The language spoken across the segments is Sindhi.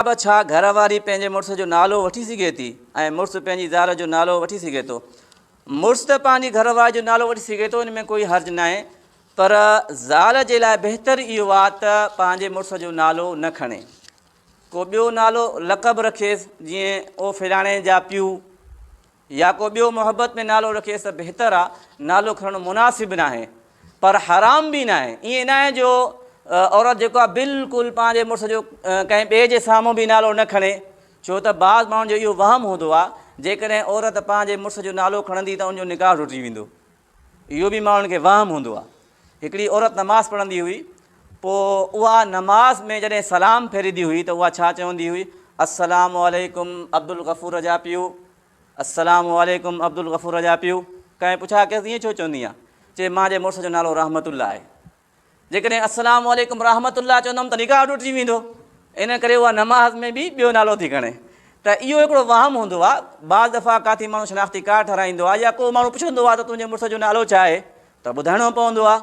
به ڇا گهر واري پنهنجي مڙس جو نالو وٺي سگهي ٿي ۽ مڙس پنهنجي زال جو نالو وٺي سگهي ٿو؟ مڙس ته پنهنجي گهر واري جو نالو وٺي سگهي ٿو ان ۾ ڪوئي حرج ناهي پر زال جي لاء بهتر اهو آهي ته پنهنجي مڙس جو نالو نه کڻي ڪو ٻيو نالو لقب رکيس جيئن او فلاڻي جا پيو يا ڪو ٻيو محبت ۾ نالو رکيس ته بهتر آ، نالو کڻڻ مناسب ناهي پر حرام به ناهي، ائين ناهي جو عورت جيڪو آ بلڪل پنهنجي مڙس جو ڪنهن ٻئي جي سامهون به نالو نه کڻي، ڇو ته بعض ماڻهن جو اهو وهم هوندو آ جيڪڏهن عورت پنهنجي مڙس جو نالو کڻندي ته ان جو نڪاح ٽٽي ويندو، اهو به ماڻهن کي وهم هوندو آ. هڪڙي عورت نماز پڙهندي هئي پوء اها نماز ۾ جڏهن سلام ڦيريندي هئي ته اها ڇا چوندي هئي السلام عليڪم عبدالغفور جا پيء السلام عليڪم عبدالغفور جا پيء. ڪنهن پڇا ڪيس ائين ڇو چوندي آن؟ چي مان جي مڙس جو نالو رحمت الله آهي. جيڪڏهن السلام عليڪم رحمت الله چوندم ته نڪاح ٽٽجي ويندو. ان ڪري اها نماز ۾ به ٻيو نالو ٿي کڻي. ته اهو هڪڙو وهم هوندو آهي. بعض دفعا ڪاٿي ماڻهو شناختي ڪارڊ ٺهرائيندو آهي يا ڪو ماڻهو پڇندو آهي ته تنهنجي مڙس جو نالو ڇا آهي؟ ته ٻڌائڻو پوندو آهي.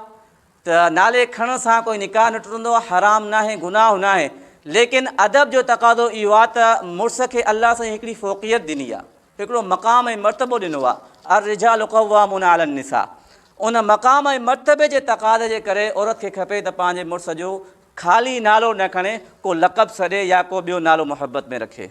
ته نالي کڻڻ سان ڪوئي نڪاح نه ٽٽندو، حرام ناهي، گناهه ناهي، ليڪن ادب جو تقاضو اهو آهي ته مڙس کي الله سائين هڪڙي فوقيت ڏني آهي، هڪڙو مقام ۽ مرتبو ڏنو آهي، الرجال قوامون علی النساء، ان مقام ۽ مرتبي جي تقاضي جي ڪري عورت کي کپي ته پنهنجي مڙس جو خالي نالو نه کڻي، ڪو لقب سڏي يا ڪو ٻيو نالو محبت ۾ رکي.